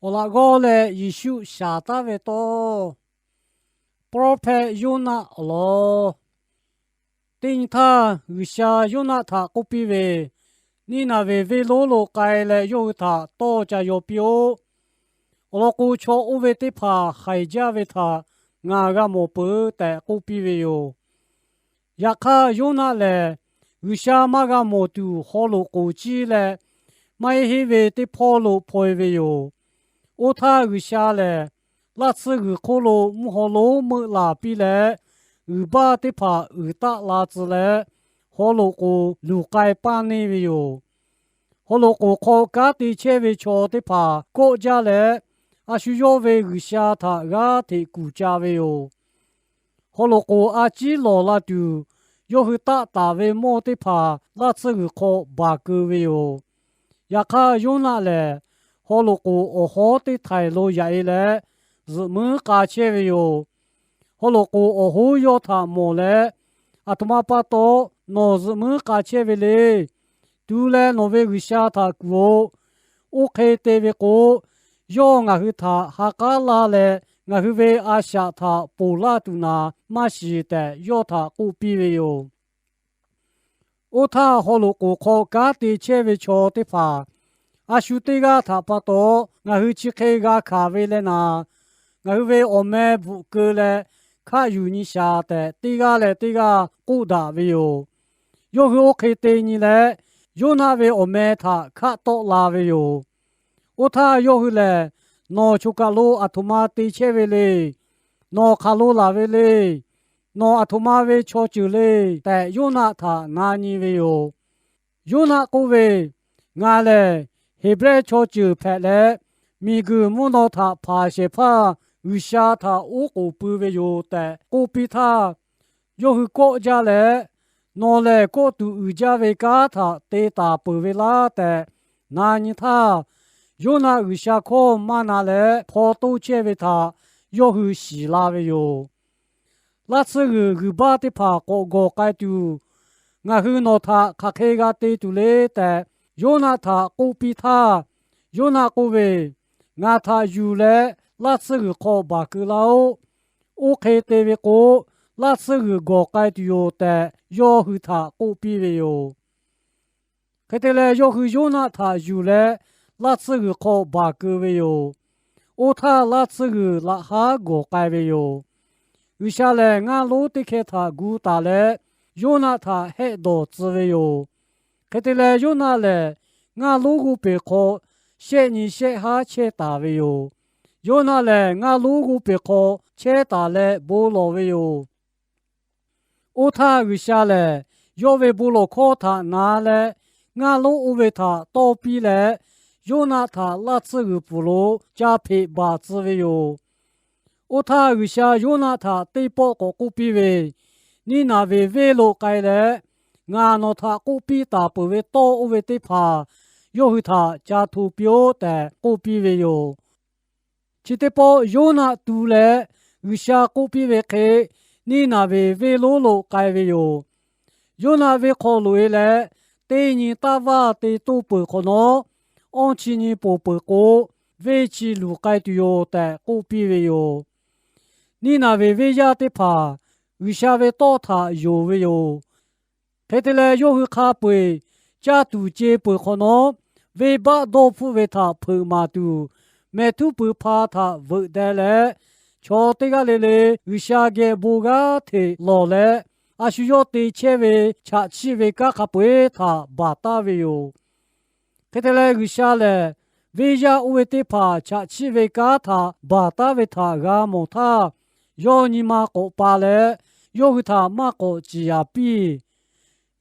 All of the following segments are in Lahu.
Awˬ laꞈ g'awˇ leh Yeˍsuˆ shaˍ taˉ ve tawˇ, Prophet Yoˇnaˆ awˬ lawn. Teˇ nyi htaˇ, G'uiˬsha Yoˇnaˆ htaꞈ k'oˆ piˇ ve, Niˇnaˍveˍ venˇ lonˉ lo k'ai leh yawˇ hui htaꞈ tawˇ ca yaw piˇ-oˆ. Awˬ lawn k'o, chaw oˇ ve teˇ hpaˍ haiˬ jaˇ ve htaꞈ ngaˬ g'a mawˬ peuˬ tehꞈ k'oˆ piˇ ve yoˬ. Yaꞈ hk'aˇ, Yoˇnaˆ lehˬ G'uiˬsha maˇ g'a mawˬ tuˬ haw loꞈ k'oˍ ciˇ leh, maˇ heˆ heˆ ve teˇ hpawˇ lo hpaw-e ve yoˬ. Oˇ htaˇ, G'uiˬsha lehˬ laˇ tsuhˇ g'uiˬ hk'oˆ lo mvuhˇ haw lonˉ meuˆ laˬ piˇ leh, g'uiˬ baˇ teˇ hpaˍ uiˍ taˆ la tcuh leh, haw loꞈ k'oˍ luˬ k'ai paˇ neˇ ve yoˬ. Haw loꞈ k'oˍ hk'aw kanˉ te chehˇ ve chaw teˇ hpaˍ kawˆ jaˇ leh, a shu yawˇ ve G'uiˬsha htaꞈ g'aˇ hteꞈ kuˬ ca ve yoˬ. Haw loꞈ k'oˍ a ciˉ lawˬ la tuˬ, yawˇ hui taˆ taˍ ve mawˇ teˇ hpaˍ laˇ tsuhˇ g'uiˬ hk'aw baˬ keu ve yoˬ. Yaꞈ hk'aˇ, Yoˇnaˆ lehˬ haw loꞈ k'oˍ awˬ hawˉ teˇ htaiˍ lo yaꞈ-e leh, zuhꞈ muiˉ k'a chehˇ ve yoˬ. Haw loꞈ k'oˍ awˬ hoˉ yawˇ htaꞈ mawˬ leh, Aˬ htoꞈ ma pa taw nawˬ zuhꞈ muiˉ k'a chehˇ ve le. Tu leh nawˬ ve G'uiˬsha htaꞈ kuˬ-oꞈ. Oˇ hk'e te ve k'o, yawˇ ngaˬ hui htaꞈ ha k'aˉ laˇ leh, ngaˬ hui ve a shaꞈ htaꞈ ponˬ laˇ tuˬ naˍ maˇ shiˍ tehꞈ yawˇ htaꞈ k'oˆ piˇ ve yoˬ. Oˇ htaˇ, haw loꞈ k'oˍ hk'aw kanˉ te chehˇ ve chaw teˇ hpaˍ a shu teˇ g'aˇ htaꞈ pa taw ngaˬ hui chi hk'e g'a hkanˍ ve leh naˍ, ngaˬ hui ve awˬ meh bvuhꞈ keu leh hkaˆ yuˬ nyi shaˍ tehꞈ, teˇ g'aˇ leh teˇ g'aˇ k'oˆ daꞈ ve yoˬ. Yawˇ hui oˇ hk'e te nyi leh, Yoˇnaˆ ve awˬ meh htaꞈ hkaˆ tawˆ la ve yoˬ. Oˇ htaˇ yawˇ hui lehˬ, Nawˬ choˬ kaˬ lo aˬ htoꞈ ma te chehˇ ve le. Nawˬ hk'aˬ lo laˬ ve le. Nawˬ aˬ htoꞈ ma ve chaw ceuˬ le tehꞈ, Yoˇnaˆ htaꞈ na nyi ve yoˬ. Yoˇnaˆ k'oˆ ve, Ngaˬ lehˬ Heˍbrehˇ chaw ceuˬ hpehꞈ leh, miˬguiˬ mvuhˇ naw htaꞈ hpanˍ shehˍ hpaˇ G'uiˬsha htaꞈ oˉ k'oˍ pui ve yoˬ tehꞈ k'oˆ piˇ htaˇ, yawˇ hui kawˆ jaˇ leh, Nawˬ lehˬ kawˆ tuˬ uiˍ jaˇ ve kanˉ htaꞈ te taˍ peuˬ ve laˇ tehꞈ na nyi htaˇ, Yoˇnaˆ G'uiˬsha hkawˇ maˇ na leh hpaw toˇ chehˇ ve htaꞈ yawˇ hui shiˍ la ve yoˬ. Laˇ tsuhˇ g'uiˬ g'uiˬ baˇ teˇ hpaˍ k'awꞈ gawˬ k'ai tuˬ, Ngaˬ hui nawˬ htaꞈ hk'aˬ hk'e g'a te tuˬ le tehꞈ, Yoˇnaˆ htaꞈ k'oˆ piˇ htaˇ, Yoˇnaˆ k'oˆ ve, Ngaˬ htaꞈ yuˬ leh laˇ tsuhˇ g'uiˬ hk'aw baˬ keu laˇ-oˆ. Oˇ hk'e te ve k'o, laˇ tsuhˇ g'uiˬ gawˬ k'ai tuˬ yoˬ tehꞈ, yawˇ hui htaꞈ k'oˆ piˇ ve yoˬ. Hk'e te leh, yawˇ hui Yoˇnaˆ htaꞈ yuˬ leh laˇ tsuhˇ g'uiˬ hk'aw baˬ keu ve yoˬ. Oˇ htaˇ, laˇ tsuhˇ g'uiˬ laꞈ haˉ gawˬ k'ai ve yoˬ. G'uiˬsha lehˬ, ngaˇ lonˉ teˇ hkeh htaꞈ gu taˍ leh, Yoˇnaˆ htaꞈ hehˆ dawˬ tcuh ve yoˬ. Hk'e te leh, Yoˇnaˆ lehˬ ngaˇ lonˉ g'oˇ peˬ hk'aw shehˆ nyi shehˆ haˉ chehˇ taˍ ve yoˬ. Yoˇnaˆ lehˬ, ngaˇ lonˉ g'oˇ peˬ hk'aw chehˇ taˍ leh bon lawˬ ve yoˬ. Oˇ htaˇ, G'uiˬsha lehˬ yawˇ ve bon lawˬ hkawˇ htaꞈ na leh, ngaˇ lonˉ oˇ ve htaꞈ tawˇ piˇ leh, Yoˇnaˆ htaꞈ laˇ tsuhˇ g'uiˬ pfuhˍ lo ca hpeꞈ baˬ tcuh ve yoˬ. Oˇ htaˇ, G'uiˬsha Yoˇnaˆ htaꞈ teˇ pawˆ k'awꞈ k'oˆ piˇ ve, Niˇnaˍveˍ venˇ lo k'ai leh, ngaˬ nawˬ htaꞈ k'oˆ piˇ taˍ peuˬ ve tawˇ oˇ ve teˇ hpaˍ yawˇ hui htaꞈ ca hto piˇ-oˆ tehꞈ k'oˆ piˇ ve yoˬ. Chi teˇ pawˆ Yoˇnaˆ tu leh G'uiˬsha k'oˆ piˇ ve hk'e, Niˇnaˍveˍ venˇ lonˉ lo k'ai ve yoˬ. Yoˇnaˆ venˇ hk'aw loꞈ-e leh, teˇ nyi taˇ vaˇ te toˇ peuˬ hk'awꞈ nawˉ, awˇ chi nyi poˬ peuˬ k'o, venˇ chi luˬ k'ai tuˬ yoˬ tehꞈ k'oˆ piˇ ve yoˬ. Niˇnaˍveˍ venˇ yaˇ teˇ hpaˍ G'uiˬsha ve tawˇ htaꞈ yonˍ ve yoˬ. Hk'e te leh, yawˇ hui hk'a peu-eˬ caˇ tuˬ ce peuˬ hk'awꞈ nawˉ, venˇbaˆ dawˇ hpfuhˆ ve htaꞈ hpeuꞈ maˍ tuˬ, mehˍ htuˉ pui hpa htaꞈ veuꞈ deh leh, chaw teˇ g'aˇ le le G'uiˬsha geh bon g'aˇ hteꞈ lawˬ leh, a shu yawˇ te chehˇ ve chaꞈ chiˆ ve kanˉ hk'a peu-eˬ htaꞈ baˬ taˉ ve yoˬ. Hk'e te leh, G'uiˬsha lehˬ venˇ yaˇ oˇ ve teˇ hpaˍ chaꞈ chiˆ ve kanˉ htaꞈ baˬ taˉ ve htaꞈ g'a mawˬ htaˇ, yawˇ nyi ma k'awꞈ pa leh, yawˇ hui htaꞈ maˇ k'awꞈ ciˍ yanˍ piˇ.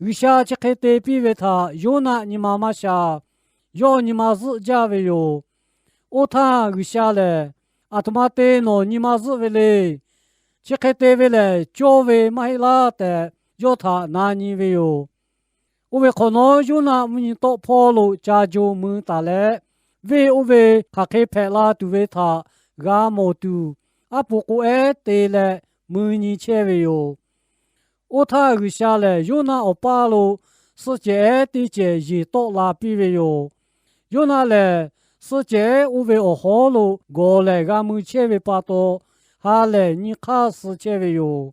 G'uiˬsha chi hk'e te piˇ ve htaꞈ Yoˇnaˆ nyi ma maˇ sha. Yawˇ nyi ma zuhˆ jaˇ ve yoˬ. Oˇ htaˇ, G'uiˬsha lehˬ, Aˬ htoꞈ ma te nawˬ nyi ma zuhˆ ve le. Chi hk'e te ve lehˬ, cawˇ ve maˇ heˆ laˇ tehꞈ, yawˇ htaꞈ na nyi ve yoˬ. Oˇ ve hk'awꞈ nawˉ, Yoˇnaˆ mvuhˇ nyi tawˆ hpawˇ lo ca jo mui taˍ leh, venˇ oˇ ve hk'aˬ hk'e hpehꞈ la tuˬ ve htaꞈ g'a mawˬ tuˬ, aˉ pu k'o ehˉ te leh mui nyi chehˇ ve yoˬ. Oˇ htaˇ, G'uiˬsha lehˬ Yoˇnaˆ awˬ paˇ lo suhˆ cehˬ ehˉ teˇ cehˬ yeˬ tawˆ la piˇ ve yoˬ. Yoˇnaˆ lehˬ, suhˆ cehˬ ehˉ oˇ ve awˬ hawˉ lo gawˬ lehˬ g'a mui chehˇ ve pa taw, ha lehˬ nyi hk'aˇ suh chehˇ ve yoˬ.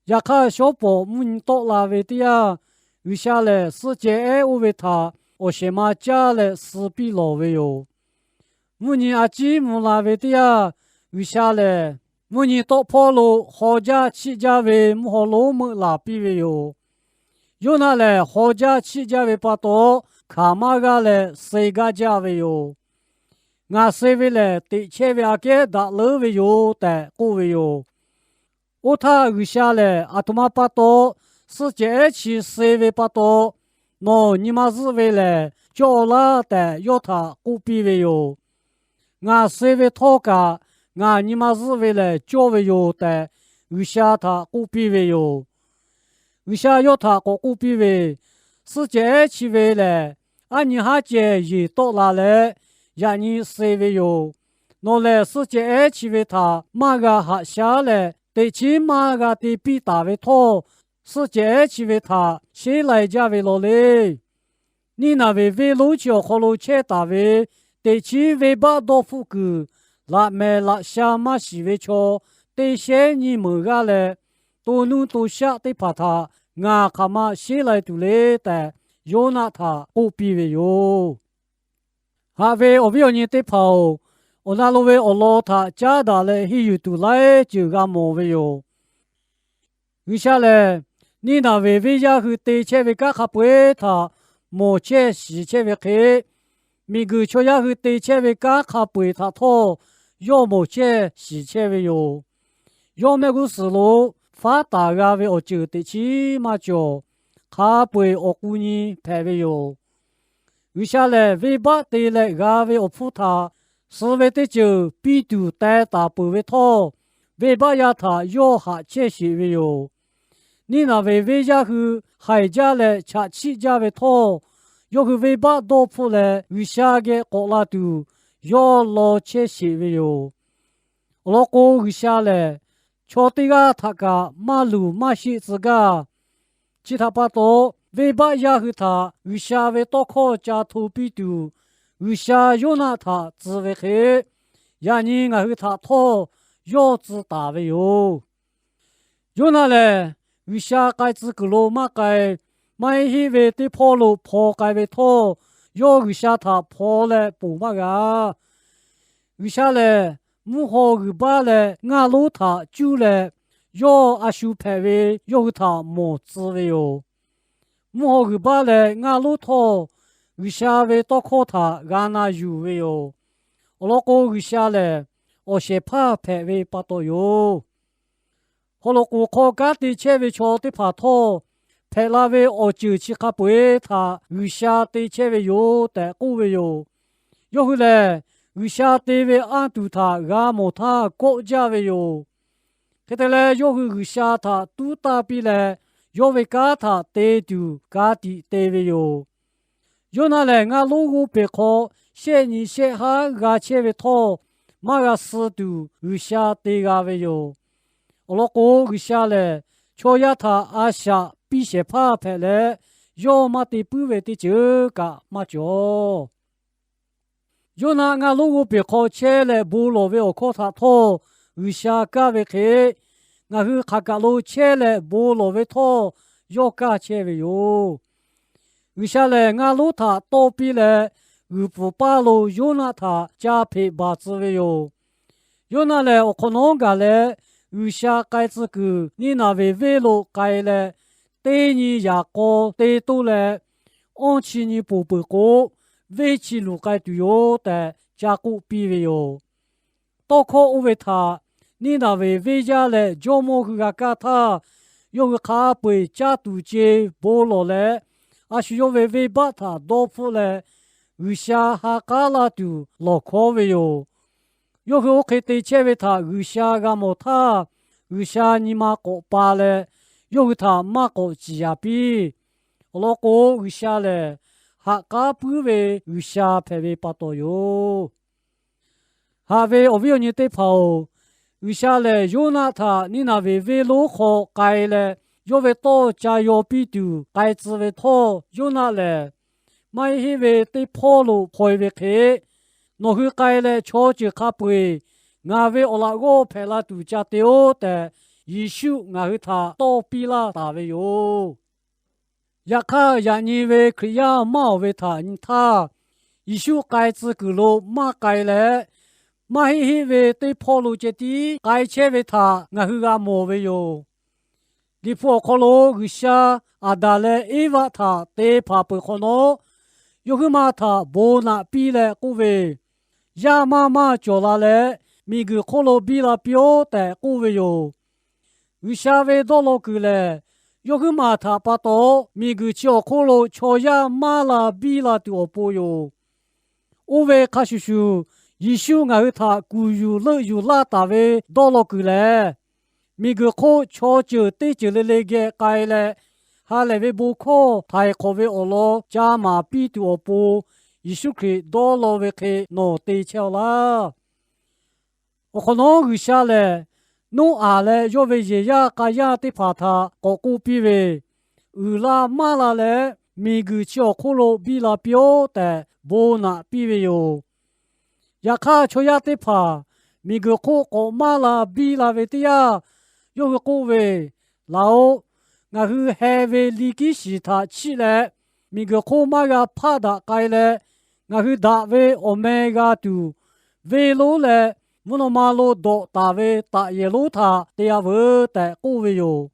Yaꞈ hk'aˇ, shawˉ pawˍ mvuhˇ nyi tawˆ la ve teˇ yanˇ, G'uiˬsha lehˬ suhˆ cehˬ ehˉ oˇ ve htaꞈ awˬ shehˍ ma caˇ leh suh piˇ lawˬ ve yoˬ. Mvuhˇ nyi a ciˉ mvuh la ve teˇ yanˇ, G'uiˬsha lehˬ mvuhˇ nyi tawˆ hpawˇ lo haw jaˇ chiˆ jaˇ ve mvuhˇ haw lonˉ meuˆ laˬ piˇ ve yoˬ. Yoˇnaˆ lehˬ, haw jaˇ chiˆ jaˇ ve pa taw, hkanˍ maˇ g'aˇ leh suh gaˇ jaˇ ve yoˬ. Ngaˬ suh ve lehˬ, teꞈ chehˇ ve aꞈ kehˉ daꞈ leuˉ ve yoˬ tehꞈ k'oˆ ve yoˬ. Oˇ htaˇ, G'uiˬsha lehˬ aˬ htoꞈ ma pa taw suhˆ cehˬ ehˉ chi suh ve pa taw, nawˬ nyi ma zuhˆ ve lehˬ cawˇ laˇ tehꞈ yawˇ htaꞈ k'oˆ piˇ ve yoˬ. Ngaˬ suh ve htawˇ kaꞈ, ngaˬ nyi ma zuhˆ ve lehˬ cawˇ ve yoˬ tehꞈ, G'uiˬsha htaꞈ k'oˆ piˇ ve yoˬ. G'uiˬsha yawˇ htaꞈ k'awꞈ k'oˆ piˇ ve, Suhˆ cehˬ ehˉ chi ve lehˬ, aˉ nyi haˉ cehˬ yeˬ tawˆ la leh, yaꞈ nyi suh ve yoˬ. Nawˬ lehˬ suhˆ cehˬ ehˉ chi ve htaꞈ maˇ g'a haꞈ shaˉ leh, teꞈ chiˉ maˇ g'a te piˇ taˍ ve htawˇ, suhˆ cehˬ ehˉ chi ve htaꞈ sheˉ lai jaˇ ve law le. Niˇnaˍveˍ venˇ lonˉ chi awˬ hk'aw lo chehˇ taˍ ve teꞈ chiˉ venˇbaˆ dawˇ hpfuhˆ kuiˬ, laꞈ mehˍ laꞈ sha maˇ shiˍ ve chaw, teˇ shehnˉ nyiˇ meunˍ g'aˇ leh to nuˇ to shaˆ teˇ hpaˍ htaꞈ ngaˬ hk'aˬ ma sheˉ lai tuˬ le tehꞈ, Yoˇnaˆ htaꞈ k'oˆ piˇ ve yoˬ. Haꞈ ve awˬ viˉ awˬ nyi teˇ hpaˍ-oˬ, awˬ na lo ve awˬ lawn htaꞈ caˉ daꞈ leh henˇ yuˬ tuˬ laiˉ ceuˬ g'a mawˬ ve yoˬ. G'uiˬsha lehˬ, Niˇnaˍveˍ venˇ yaˇ hui te chehˇ ve kanˉ hk'a peu-eˬ htaꞈ mawˬ chehˇ shiˍ chehˇ ve hk'e, miˬguiˬ chaw yaˇ hui te chehˇ ve kanˉ hk'a peu-eˬ htaꞈ htawˇ yawˇ mawˬ chehˇ shiˍ chehˇ ve yoˬ. Yawˇ mehˆ g'uˇ suhˍ lo faˉ taˍ g'a ve awˬ ceuˬ teꞈ chiˉ maˇ cawˬ. Hk'a peu-eˬ awˬ k'u nyi hpehꞈ ve yoˬ. G'uiˬsha lehˬ, venˇbaˆ te leh g'a ve awˬ hpfuhˇ htaꞈ suh ve teˇ ceuˬ piˇ tuˬ teh taˍ peuˬ ve htawˇ, venˇbaˆ yaˇ htaꞈ yawˇ haꞈ chehˇ sheˍ ve yoˬ. Niˇnaˍveˍ venˇ yaˇ hui haiˬ jaˇ leh chaꞈ chiˆ jaˇ ve htawˇ, yawˇ hui venˇbaˆ dawˇ hpfuhˆ leh G'uiˬsha geh k'awꞈ la tuˬ yawˇ law chehˇ sheˍ ve yoˬ. Awˬ lawn k'o, G'uiˬsha lehˬ chaw teˇ g'aˇ htaꞈ kaꞈ maˇ luˬ maˇ sheˆ tcuh gaˇ. Chi htaꞈ pa taw, venˇbaˆ yaˇ hui htaꞈ G'uiˬsha ve tawˇ hkawˇ ca hto piˇ tuˬ, G'uiˬsha Yoˇnaˆ htaꞈ tcuh ve hk'e, yaꞈ nyi ngaˬ hui htaꞈ htawˇ yawˇ tcuh taˍ ve yoˬ. Yoˇnaˆ lehˬ, G'uiˬsha k'ai tcuh kuiˬ lo maˇ k'ai, maˇ heˆ heˆ ve teˇ hpawˇ lo hpaw k'ai ve htawˇ, yawˇ G'uiˬsha htaꞈ hpaw leh ponˬ maˇ g'a. G'uiˬsha lehˬ, mvuhˇ haw g'uiˬ baˆ leh ngaˇ lonˉ htaꞈ cuˇ leh, yawˇ a shu hpehꞈ ve yawˇ hui htaꞈ mawˬ tcuh ve yoˬ. Mvuhˇ haw g'uiˬ baˆ leh ngaˇ lonˉ htawˇ, G'uiˬsha ve tawˇ hkawˇ htaꞈ g'a na yuˬ ve yoˬ. Awˬ lawn k'o, G'uiˬsha lehˬ awˬ shehˍ hpaˇ hpehꞈ ve pa taw yoˬ. Haw loꞈ k'oˍ hk'aw kanˉ te chehˇ ve chaw teˇ hpaˍ htawˇ, hpehꞈ la ve awˬ ceuˬ chi hk'a peu-eˬ htaꞈ G'uiˬsha te chehˇ ve yoˬ tehꞈ k'oˆ ve yoˬ. Yawˇ hui lehˬ, G'uiˬsha te ve anˇ tuˬ htaꞈ g'a mawˬ htaˇ kawˆ jaˇ ve yoˬ. Hk'e te leh, yawˇ hui G'uiˬsha htaꞈ tuˉ taˇ piˇ leh, yawˇ ve kanˉ htaꞈ te tuˬ ka tiꞈ te ve yoˬ. Yoˇnaˆ lehˬ, ngaˇ lonˉ g'oˇ peˬ hk'aw shehˆ nyi shehˆ haˉ g'a chehˇ ve htawˇ, maˇ g'a suh tuˬ G'uiˬsha te g'a ve yoˬ. Awˬ lawn k'o, G'uiˬsha lehˬ chaw yaˇ htaꞈ a shaꞈ piˇ shehˍ hpaˇ hpehꞈ leh, yawˇ maˇ te puiˉ ve teˇ ceuˬ kaꞈ maˇ cawˬ. Yoˇnaˆ ngaˇ lonˉ g'oˇ peˬ hk'aw chehˇ leh bon lawˬ ve awˬ hkawˇ htaꞈ htawˇ G'uiˬsha kaˇ ve hk'e, ngaˬ hui hk'aˬ kaˬ lo chehˇ leh bon lawˬ ve htawˇ yawˇ kaˇ chehˇ ve yoˬ. G'uiˬsha lehˬ, ngaˇ lonˉ htaꞈ tawˇ piˇ leh, g'uiˬ pfuhˍ paˇ lo Yoˇnaˆ htaꞈ ca hpeꞈ baˬ tcuh ve yoˬ. Yoˇnaˆ lehˬ, awˬ hk'awꞈ nawˉ gaˬ leh G'uiˬsha k'ai tcuh kuiˬ Niˇnaˍveˍ venˇ lo k'ai leh, teˇ nyi yaꞈ k'aw te toˇ leh, awˇ chi nyi poˬ peuˬ k'o, venˇ chi luˬ k'ai tuˬ yoˬ tehꞈ ca k'oˆ piˇ ve yoˬ. Tawˇ hkawˇ oˇ ve htaꞈ Niˇnaˍveˍ venˇ yaˇ leh jawˇmawˇ hui g'a kaˇ htaˇ, yawˇ hui hk'a peu-eˬ caˇ tuˬ ce bon lawˬ leh, a shu yawˇ ve venˇbaˆ htaꞈ dawˇ hpfuhˆ leh, G'uiˬsha ha k'aˉ laˇ tuˬ lawˬ hkawˉ ve yoˬ. Yawˇ hui oˇ hk'e te chehˇ ve htaꞈ G'uiˬsha g'a mawˬ htaˇ, G'uiˬsha nyi ma k'awꞈ pa leh, yawˇ hui htaꞈ maˇ k'awꞈ ciˍ yanˍ piˇ. Awˬ lawn k'o, G'uiˬsha lehˬ ha k'aˉ puiˉ ve G'uiˬsha hpehꞈ ve pa taw yoˬ. Haꞈ ve awˬ viˉ awˬ nyi teˇ hpaˍ-oˬ, G'uiˬsha lehˬ Yoˇnaˆ htaꞈ Niˇnaˍveˍ venˇ lonˉ hk'aw k'ai leh, yawˇ ve tawˇ ca yaw piˇ tuˬ k'ai tcuh ve htawˇ, Yoˇnaˆ lehˬ maˇ heˆ heˆ ve teˇ hpawˇ lo hpaw-e ve hk'e, nawˬ hui k'ai leh chaw ceuˬ hk'a peu-eˬ ngaˬ ve awˬ laꞈ g'awˇ hpehꞈ la tuˬ ca te-oˆ tehꞈ, Yeˍsuˆ ngaˬ hui htaꞈ tawˇ piˇ laˇ taˍ ve yoˬ. Yaꞈ hk'aˇ, yaꞈ nyi ve Hkriꞈ yaˇ maˇ awˬ ve htaꞈ nyi htaˇ, Yeˍsuˆ k'ai tcuh kuiˬ lo maˇ k'ai leh, maˇ heˆ heˆ ve teˇ hpawˇ lo ceh tiˉ k'ai chehˇ ve htaꞈ ngaˬ hui g'a mawˬ ve yoˬ. Liꞈ hpu awˬ hk'aw lo G'uiˬsha Aˍdanˍ leh Eˇvaˆ htaꞈ te hpanˍ peuˬ hk'awꞈ nawˉ, yawˇ huiˉ ma htaꞈ bon naꞈ piˇ leh k'oˆ ve, Yaˇ maˇ maˇ cawˬ la leh, miˬguiˬ hk'oˆ lo biˇ la piˇ-oˆ tehꞈ k'oˆ ve yoˬ. G'uiˬsha ve dawˇ law kuiˬ lehˬ, yawˇ huiˉ ma htaꞈ pa taw miˬguiˬ chi awˬ hk'oˆ lo chaw yaˇ maˇ la biˇ la tuˬ awˬ pon yoˬ. Oˇ ve hk'a shuˍ shuˍ, Yeˍsuˆ ngaˬ hui htaꞈ kuˬ yuˬ leuˆ yuˬ laˇ taˍ ve dawˇ law kuiˬ lehˬ, miˬguiˬ hk'oˆ chaw ceuˬ teˇ ceuˬ le le geh k'ai leh, ha lehˬ ve bon hkawˇ htaiˍ hk'awꞈ ve awˬ lawn ca maˍ piˇ tuˬ awˬ pon, Yeˍsuˆ Hkriꞈ dawˇ law ve hk'e nawˬ te chehˇ-aw laˇ. Awˬ hk'awꞈ nawˉ G'uiˬsha lehˬ, Noˉaꞈ leh yawˇ ve yehˬ yaˇ k'a yaˇ teˇ hpaˍ htaꞈ k'awꞈ k'oˆ piˇ ve, Uiˍ la maˇ la leh, miˬguiˬ chi awˬ hk'oˆ lo biˇ la piˇ-oˆ tehꞈ bon naꞈ piˇ ve yoˬ. Yaꞈ hk'aˇ, chaw yaˇ teˇ hpaˍ miˬguiˬ hk'oˆ k'awꞈ maˇ la biˇ la ve teˇ yanˇ, yawˇ hui k'oˆ ve, Laˬ-oꞈ, ngaˬ hui heh ve liˇ kiˉ shiˍ htaꞈ chiˆ leh, miˬguiˬ hk'oˆ maˇ g'a hpaˆ daꞈ k'ai leh, ngaˬ hui daꞈ ve awˬ meh g'a tuˬ, venˇ lonˉ leh mvuhˇ naw ma lo dawꞈ taˍ ve taꞈ yehˬ lonˉ htaꞈ te-a veuˬ tehꞈ k'oˆ ve yoˬ.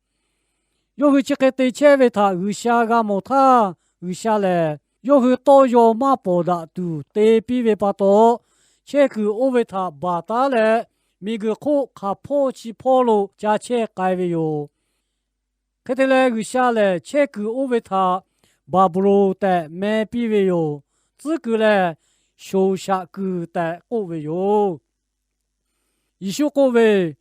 Yawˇ hui chi hk'e te chehˇ ve htaꞈ G'uiˬsha g'a mawˬ htaˇ, G'uiˬsha lehˬ yawˇ hui tawˇ yaw maˇ pawˍ daꞈ tuˬ te piˇ ve pa taw, chehˇ kuiˬ oˇ ve htaꞈ baˬ taˉ leh, miˬguiˬ hk'oˆ hk'aˬ hpawˇ chi hpawˇ lo ca chehˇ k'ai ve yoˬ. Hk'e te leh, G'uiˬsha lehˬ chehˇ kuiˬ oˇ ve htaꞈ Baˍbuˍlonˍ tehꞈ meh piˇ ve yoˬ. Tcuhˉ kuiˬ lehˬ, shoˍ shaꞈ kuiˬ tehꞈ k'oˆ ve yoˬ. Yeˍsuˆ k'oˆ ve,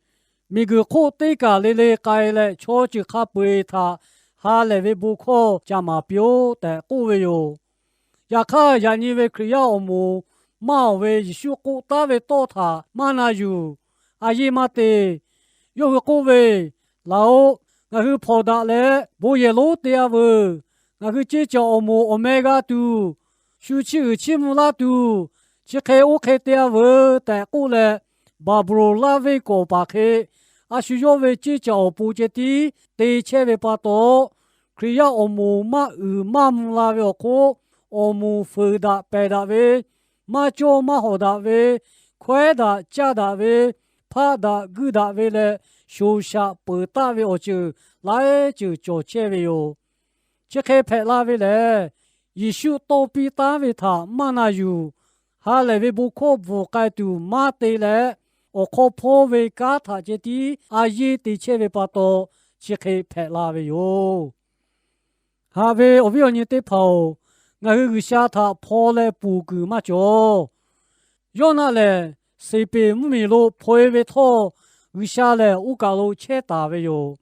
Miˬguiˬ hk'oˆ teˇ kaˬ le le k'ai leh, chaw ceuˬ hk'a peu-eˬ htaꞈ ha lehˬ ve bon hkawˇ ca maˍ piˇ-oˆ tehꞈ k'oˆ ve yoˬ. Yaꞈ hk'aˇ, yaꞈ nyi ve Hkriꞈ yaˇ awˬ moˍ maˇ awˬ ve Yeˍsuˆ k'oˆ taˉ ve tawˇ htaꞈ maˇ na yuˬ. A yeˇ maˇ te. Yawˇ hui k'oˆ ve, Laˬ-oꞈ, ngaˬ hui hpawnˬ daꞈ leh bon yehˬ lonˉ te-a veuˬ. Ngaˬ hui ceˇ caˬ awˬ moˍ awˬ meh g'a tuˬ, shu chiˇ uiˍ chiˇ mvuh laˇ tuˬ, chi hk'e oˇ hk'e te-a veuˬ tehꞈ k'oˆ leh, Baˍbuˍlonˍ laˇ venˇ kawꞈ paˍ hk'e, a shu yawˇ ve ceˇ caˬ awˬ pon ceh tiˉ te chehˇ ve pa taw, Hkriꞈ yaˇ awˬ moˍ maˇ uiˍ maˇ mvuh la ve awˬ hk'oˆ, awˬ moˍ fuiˍ daꞈ pehˬ daꞈ ve, maˇ cawˇ maˇ hawˍ daꞈ ve, hkawehˉ daꞈ caˇ daꞈ ve, hpaˆ daꞈ guiˇ daꞈ ve leh, shoˍ shaꞈ peuˬ taˆ ve awˬ ceuˬ laiˉ ceuˬ cawˬ chehˇ ve yoˬ. Chi hk'e hpehꞈ la ve lehˬ, Yeˍsuˆ tawˇ piˇ taˉ ve htaꞈ maˇ na yuˬ. Ha lehˬ ve bon hkawˇ bvuhˬ k'ai tuˬ maˇ te leh, awˬ hk'aw hpawˇ ve kanˉ htaꞈ ceh tiˉ a yeˇ te chehˇ ve pa taw, chi hk'e hpehꞈ la ve yoˬ. Haꞈ ve awˬ viˉ awˬ nyi teˇ hpaˍ-oˬ, ngaˬ hui G'uiˬsha htaꞈ hpaw leh ponˬ kuiˬ maˇ cawˬ. Yoˇnaˆ lehˬ, Seˍpeˍ mvuhˇmiˬ lo hpaw-e ve htawˇ, G'uiˬsha lehˬ oˇ kaˬ lo chehˇ taˍ ve yoˬ.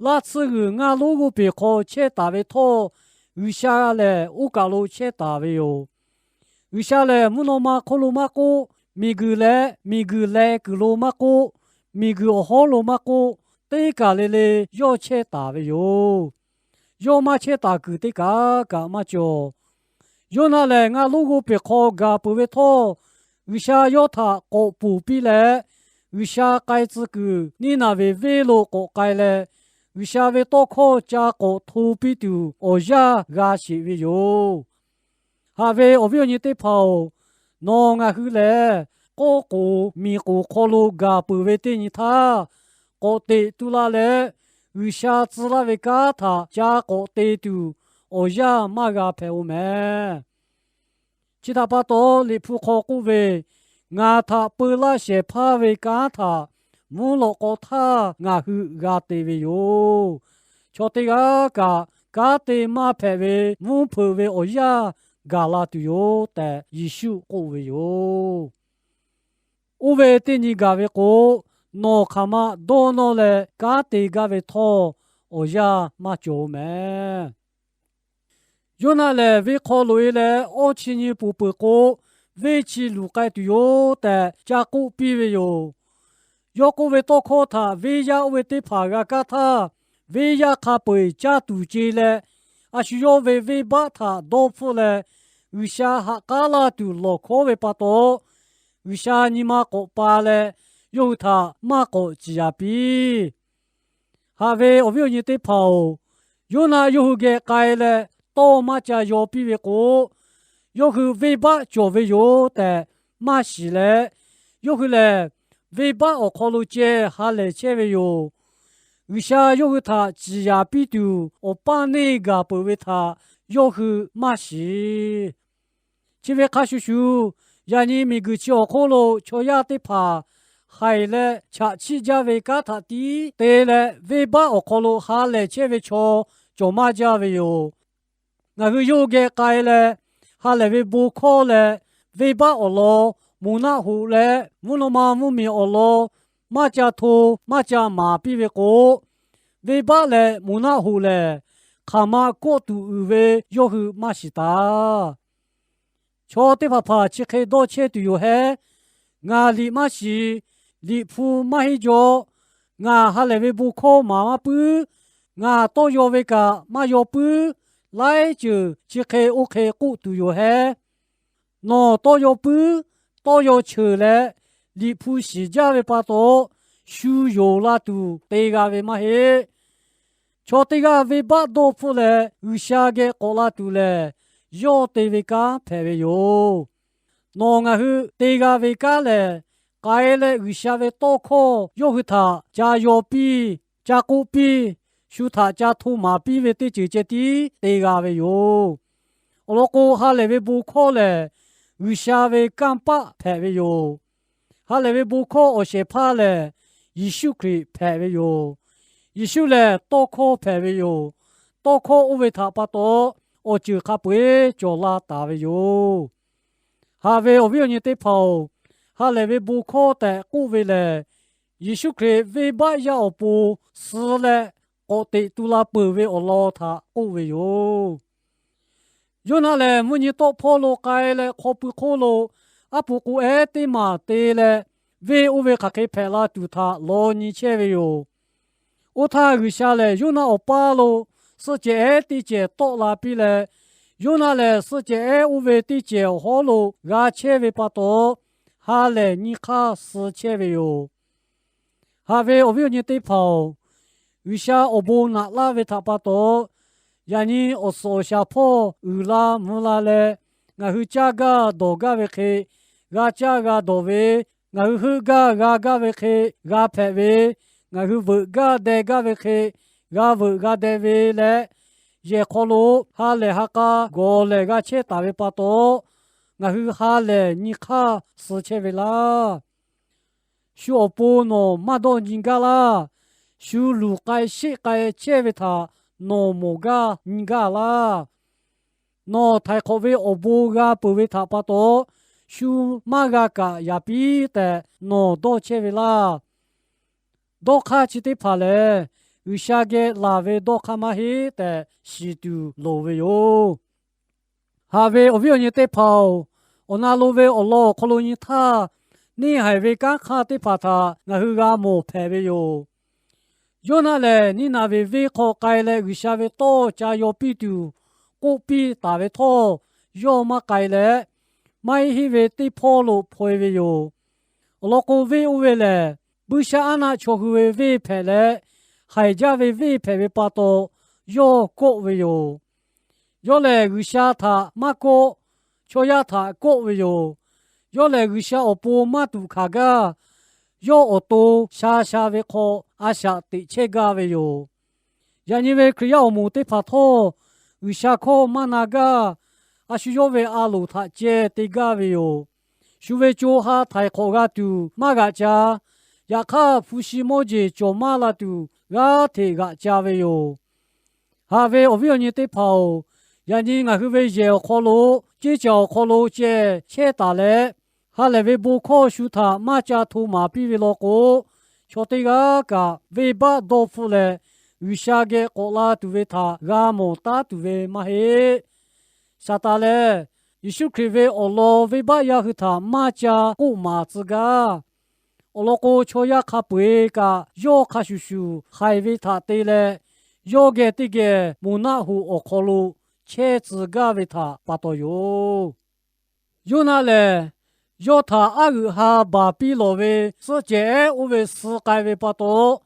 Laˇ tsuhˇ g'uiˬ ngaˇ lonˉ g'oˇ peˬ hk'aw chehˇ taˍ ve htawˇ, G'uiˬsha lehˬ oˇ kaˬ lo chehˇ taˍ ve yoˬ. G'uiˬsha lehˬ mvuhˇ naw ma hk'oˆ lo maˇ k'oˆ, miˬguiˬ leh miˬguiˬ leh kuiˬ lo maˇ k'oˆ, miˬguiˬ awˬ hawˉ lo maˇ k'oˆ, teˇ kaˬ le le yawˇ chehˇ taˍ ve yoˬ. Yawˇ maˇ chehˇ taˍ kuiˬ teˇ kaˬ kaꞈ maˇ cawˬ. Yoˇnaˆ lehˬ ngaˇ lonˉ g'oˇ peˬ hk'aw gaˬ peuˬ ve htawˇ, G'uiˬsha yawˇ htaꞈ k'awꞈ ponˬ piˇ leh, G'uiˬsha k'ai tcuh kuiˬ Niˉnaˍveˍ venˇ lo k'awꞈ k'ai leh, G'uiˬsha ve tawˇ hkawˇ ca k'awꞈ hto piˇ tuˬ awˬ yanˇ g'a sheˍ ve yoˬ. Haꞈ ve awˬ viˉ awˬ nyi teˇ hpaˍ-oˬ, nawˬ ngaˬ hui lehˬ k'awˇ k'oˍ miˬ k'oˍ hk'aw lo gaˬ peuˬ ve teˇ nyi htaˇ, k'awꞈ teꞈ tu la leh, G'uiˬsha tcuh laˇ ve kanˉ htaꞈ ca k'awꞈ te tuˬ awˬ yanˇ maˇ g'a hpehꞈ-oˬ mehˍ. Chi htaꞈ pa taw, Liꞈ hpu hk'aw k'oˆ ve, Ngaˬ htaꞈ peu laˇ shehˍ hpaˇ ve kanˉ htaꞈ mvuhˇ lawꞈ k'aw htaˇ ngaˬ hui g'a te ve yoˬ. Chaw teˇ g'aˇ kaꞈ kanˉ te maˇ hpehꞈ ve mvuhˇ hpeuꞈ ve awˬ yanˇ gaˬ la tuˬ yoˬ tehꞈ Yeˍsuˆ k'oˆ ve yoˬ. Oˇ ve teˇ nyi gaˬ ve k'o, nawˬ hk'aˬ ma dawˇ nawˇ leh kanˉ te gaˇ ve htawˇ, awˬ yanˇ maˇ cawˬ-oˬ mehˍ. Yoˇnaˆ lehˬ, venˇ hk'aw loꞈ-e leh awˇ chi nyi poˬ peuˬ k'o, venˇ chi luˬ k'ai tuˬ yoˬ tehꞈ ca k'oˆ piˇ ve yoˬ. Yawˇ k'oˆ ve tawˇ hkawˇ htaꞈ venˇ yaˇ oˇ ve teˇ hpaˍ g'a kaˇ htaˇ, venˇ yaˇ hk'a peu-eˬ caˇ tuˬ ce leh, a shu yawˇ ve venˇbaˆ htaꞈ dawˇ hpfuhˆ leh, G'uiˬsha ha k'aˉ laˇ tuˬ lawˬ hkawˉ ve pa taw, G'uiˬsha nyi ma k'awꞈ pa leh yawˇ hui htaꞈ maˇ k'awꞈ ciˍ yanˍ piˇ. Haꞈ ve awˬ viˉ awˬ nyi teˇ hpaˍ-oˬ, Yoˇnaˆ yawˇ hui geh k'ai leh tawˇ maˇ ca yaw piˇ ve k'o, yawˇ hui venˇbaˆ cawˬ ve yoˬ tehꞈ maˇ shiˍ leh, yawˇ hui lehˬ venˇbaˆ awˬ hk'aw lo ceh ha lehˬ chehˇ ve yoˬ. G'uiˬsha yawˇ hui htaꞈ ciˍ yanˍ piˇ tuˬ awˬ paˇ neˇ gaˬ peuˬ ve htaꞈ yawˇ hui maˇ shiˍ. Chi ve hk'a shuˍ shuˍ, yaꞈ nyi miˬguiˬ chi awˬ hk'oˆ lo chaw yaˇ teˇ hpaˍ haiˬ leh chaꞈ chiˆ jaˇ ve kanˉ htaꞈ tiˉ te leh, venˇbaˆ awˬ hk'aw lo ha lehˬ chehˇ ve chaw cawˬ maˇ jaˇ ve yoˬ. Ngaˬ hui yawˇ hui geh k'ai leh, ha lehˬ ve bon hkawˇ leh venˇbaˆ awˬ lawn, moˬ naˆ hoꞈ leh mvuhˇ naw ma mvuhˇmiˬ awˬ lawn maˇ ca hto maˇ ca maˍ piˇ ve k'o, venˇbaˆ leh moˬ naˆ hoꞈ lehˬ, hk'aˬ ma kawˆ tuˬ uiˍ ve yawˇ hui maˇ shiˍ taˍ. Chaw teˇ hpaˍ hpaˍ chi hk'e dawˇ chehˇ tuˬ yoˬ hehˉ. Ngaˬ liꞈ maˇ shiˍ, liꞈ hpu maˇ heˆ jaw, ngaˬ ha lehˬ ve bon hkawˇ maˍ maˇ puiˉ, ngaˬ tawˇ yaw ve kaꞈ maˇ yaw puiˉ, laiˉ ceuˬ chi hk'e oˇ hk'e k'oˆ tuˬ yoˬ hehˉ. Nawˬ tawˇ yaw puiˉ, tawˇ yaw cheuˬ leh, liꞈ hpu shiˍ jaˇ ve pa taw, shu yonˍ la tuˬ te g'a ve maˇ heˆ. Chaw teˇ g'aˇ venˇbaˆ dawˇ hpfuhˆ leh G'uiˬsha geh k'awꞈ la tuˬ lehˬ, yawˇ te ve kanˉ hpehꞈ ve yoˬ. Nawˬ ngaˬ hui te g'a ve kanˉ lehˬ, k'ai leh G'uiˬsha ve tawˇ hkawˇ yawˇ hui htaꞈ ca yaw piˇ, ca k'oˆ piˇ, shu htaꞈ ca hto maˍ piˇ ve teˇ ceuˬ ceh tiˉ te g'a ve yoˬ. Awˬ lawn k'o, ha lehˬ ve bon hkawˇ lehˬ, G'uiˬsha ve kanˇ paˆ hpehꞈ ve yoˬ. Ha lehˬ ve bon hkawˇ awˬ shehˍ hpaˇ lehˬ, Yeˍsuˆ Hkriꞈ hpehꞈ ve yoˬ. Yeˍsuˆ lehˬ tawˇ hkawˇ hpehꞈ ve yoˬ. Tawˇ hkawˇ oˇ ve htaꞈ pa taw, awˬ ceuˬ hk'a peu-eˬ cawˬ la taˍ ve yoˬ. Haꞈ ve awˬ viˉ awˬ nyi teˇ hpaˍ-oˬ, ha lehˬ ve bon hkawˇ tehꞈ k'oˆ ve lehˬ, Yeˍsuˆ Hkriꞈ venˇbaˆ yaˇ awˬ pon suh leh k'awꞈ teꞈ tu la peuˬ ve awˬ lawn htaꞈ k'oˆ ve yoˬ. Yoˇnaˆ lehˬ, mvuhˇ nyi tawˆ hpawˇ lo k'ai leh hk'aw pui hk'oˆ lo aˉ pu k'o ehˉ teˇ maˬ te leh, venˇ oˇ ve hk'aˬ hk'e hpehꞈ la tuˬ htaꞈ law nyi chehˇ ve yoˬ. Oˇ htaˇ, G'uiˬsha lehˬ Yoˇnaˆ awˬ paˇ lo suhˆ cehˬ ehˉ teˇ cehˬ tawˆ la piˇ leh, Yoˇnaˆ lehˬ suhˆ cehˬ ehˉ oˇ ve teˇ cehˬ awˬ hawˉ lo g'a chehˇ ve pa taw, ha lehˬ nyi hk'aˇ suh chehˇ ve yoˬ. Haꞈ ve awˬ viˉ awˬ nyi teˇ hpaˍ-oˬ, G'uiˬsha awˬ bon naꞈ laˇ ve htaꞈ pa taw, yaꞈ nyi awˬ suhˍ awˬ shaˍ hpawˇ uiˍ la mvuh la leh, ngaˬ hui caˇ gaˇ dawˬ gaˇ ve hk'e g'a caˇ g'a dawˬ ve, ngaˬ hui heuˆ gaˇ g'a gaˇ ve hk'e g'a hpehꞈ ve, ngaˬ hui veuꞈ gaˇ deh gaˇ ve hk'e g'a veuꞈ g'a deh ve leh, yehˬ hk'aw lo ha lehˬ ha k'a gawˬ lehˬ g'a chehˇ taˍ ve pa taw, ngaˬ hui ha lehˬ nyi hk'aˇ suh chehˇ ve laˇ. Shu awˬ pon nawˬ maˇ dawˇ nyi gaˇ laˇ. Shu luˬ k'ai sheˆ k'ai chehˇ ve htaꞈ nawˬ mawˬ gaˇ nyi gaˇ laˇ. Nawˬ htaiˍ hk'awꞈ ve awˬ bon g'a peuˬ ve htaꞈ pa taw, shu maˇ g'a kaꞈ yaˍ piˇ tehꞈ nawˬ dawˇ chehˇ ve laˇ. Dawˇ hk'aˇ chi teˇ hpaˍ lehˬ, G'uiˬsha geh laˬ ve dawˇ hk'aˇ maˇ heˆ tehꞈ shiˍ tuˬ loˍ ve yoˬ. Haꞈ ve awˬ viˉ awˬ nyi teˇ hpaˍ-oˬ, awˬ na lo ve awˬ lawn awˬ hk'aw lo nyi htaˇ, neˇ haiˬ ve kanˉ hk'aˇ teˇ hpaˍ htaꞈ ngaˬ hui g'a mawˬ hpehꞈ ve yoˬ. Yoˇnaˆ lehˬ, Niˇnaˍveˍ venˇ hk'aw k'ai leh G'uiˬsha ve tawˇ ca yaw piˇ tuˬ k'oˆ piˇ taˍ ve htawˇ, yawˇ maˇ k'ai leh, maˇ heˆ ve teˇ hpawˇ lo hpaw-e ve yoˬ. Awˬ lawn k'o, venˇ oˇ ve lehˬ buiˇshaˆaˉnaˆ chaw hui ve venˇ hpehꞈ leh, haiˬ jaˇ ve venˇ hpehꞈ ve pa taw, yawˇ kawˆ ve yoˬ. Yawˇ lehˬ, G'uiˬsha htaꞈ maˇ kawˆ, chaw yaˇ htaꞈ kawˆ ve yoˬ. Yawˇ lehˬ, G'uiˬsha awˬ pon maˇ tuꞈ hkanˍ gaˇ. Yawˇ awˬ to sha sha ve hk'aw a shaꞈ teꞈ chehˇ gaˇ ve yoˬ. Yaꞈ nyi ve Hkriꞈ yaˇ awˬ moˍ teˇ hpaˍ htawˇ, G'uiˬsha hkawˇ maˇ na gaˇ. A shu yawˇ ve a loˍ htaꞈ ceh te gaˇ ve yoˬ. Shu ve co ha htaiˍ hk'awꞈ g'a tuˬ maˇ g'aꞈ ca. Yaꞈ hk'aˇ, hpu shi mawˇ jeˬ cawˬ maˇ la tuˬ g'aˇ hteꞈ g'aꞈ ca ve yoˬ. Haꞈ ve awˬ viˉ awˬ nyi teˇ hpaˍ-oˬ, yaꞈ nyi ngaˬ hui ve yehˬ awˬ hk'aw lo, ceˇ caˬ awˬ hk'aw lo ceh chehˇ taˍ leh, ha lehˬ ve bon hkawˇ shu htaꞈ maˇ ca hto maˍ piˇ ve law k'o, chaw teˇ g'aˇ kaꞈ venˇbaˆ dawˇ hpfuhˆ leh, G'uiˬsha geh k'awꞈ la tuˬ ve htaꞈ g'a mawˬ taˉ tuˬ ve maˇ heˆ. Saˍtanˍ lehˬ, Yeˍsuˆ Hkriꞈ ve awˬ lawn venˇbaˆ yaˇ hui htaꞈ maˇ ca k'oˆ maˍ tcuh gaˇ. Awˬ lawn k'o, chaw yaˇ hk'a peu-eˬ kaꞈ yawˇ hk'a shuˍ shuˍ haiˬ ve htaꞈ te leh, yawˇ geh teˇ geh moˬ naˆ hoꞈ awˬ hk'aw lo chehˇ tcuh gaˇ ve htaꞈ pa taw yoˬ. Yoˇnaˆ lehˬ, yawˇ htaꞈ aˉ g'euꞈ ha baˬ piˇ lawˬ ve suhˆ cehˬ ehˉ oˇ ve suh k'ai ve pa taw,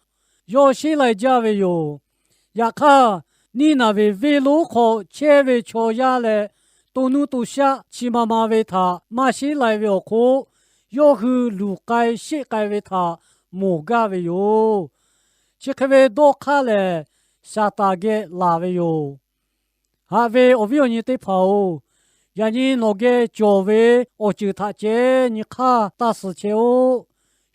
yawˇ sheˉ lai jaˇ ve yoˬ. Yaꞈ hk'aˇ, Niˇnaˍveˍ venˇ lonˉ hk'aw chehˇ ve chaw yaˇ leh to nuˇ to shaˆ chi ma ma ve htaꞈ maˇ sheˉ lai ve awˬ hk'oˆ, yawˇ hui luˬ k'ai sheˆ k'ai ve htaꞈ mawˬ gaˇ ve yoˬ. Chi hk'e ve dawˇ hk'aˇ lehˬ, Saˍtanˍ geh laˬ ve yoˬ. Haꞈ ve awˬ viˉ awˬ nyi teˇ hpaˍ-oˬ, yaꞈ nyi nawˬ geh cawˬ ve awˬ ceuˬ htaꞈ ceh nyi hk'aˇ taˇ suh chehˇ-oˆ.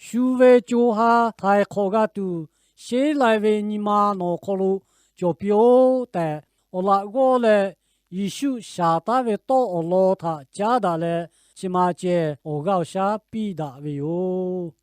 Shu ve co ha htaiˍ hk'awꞈ g'a tuˬ, sheˉ lai ve nyi ma nawˬ hk'aw lo cawˬ piˇ-oˆ tehꞈ, awˬ laꞈ g'awˇ leh Yeˍsuˆ shaˍ taˉ ve tawˇ awˬ lawn htaꞈ caˉ daꞈ leh, chi ma ceh awˬ g'aˇ awˬ shaˉ piˇ daꞈ ve yoˬ.